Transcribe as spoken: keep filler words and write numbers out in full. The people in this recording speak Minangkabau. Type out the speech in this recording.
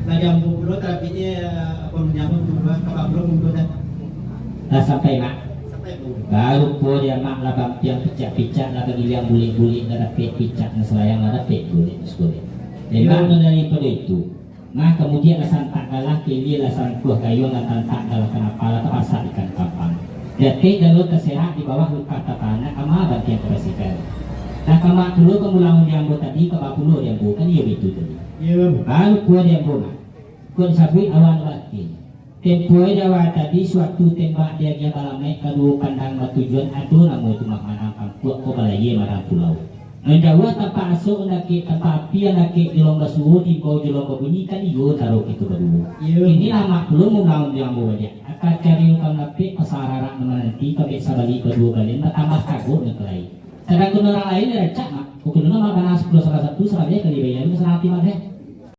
Lah jam duo puluah tarapiknyo, apa, jam duo puluah, ka bapulang mundur dah. Lah sampai, Mak? Sampai, Bu. Baru po dia, Mak, lah bampiang picak-picak, lah bagiliang bulik-bulik, lah dapek picak nan salayang, lah dapek bulik nan sakulik. Yo. Lemak nan daripado itu, nah, kamudian lah santak galah, kelia lah sangkuah gayuang, lah tantak galah kanapa, lah tapasak ikan kapang. Di ateh galo taserak, di bawah lukah tapanak, kama bantiang kabasikal. Lah kama pulo pamulangan di ambo tadi, kama pulo di ambo, kan iyo baitu tadi. Iyo. Baru pulo di ambo, Mak. Kok disabuik awak nan batin. Tempoe di awal tadi, suatu tembak diagiah balamek, kaduo pandang batujuan, ado namo itu Mak Manang Pangkuak ko balayie Manang Pulau. Nan jauah tampak asok andakek, tampak api andakek, jolong basuo diimbau jolong babunyi, kan iyo taro kito baduo. Iyo. Inilah Mak pulo mulaun di ambo baliak. Aka cari utang dapek, pasararak nan mananti, pabek sabali baduo balian, batambah kagok nan kalai. Sadangkan urang lain dirancak, Mak. Pokoknyo Mak Manang sapuluah salah satu, sabaleh kali bayia, masalah ati Mak deh.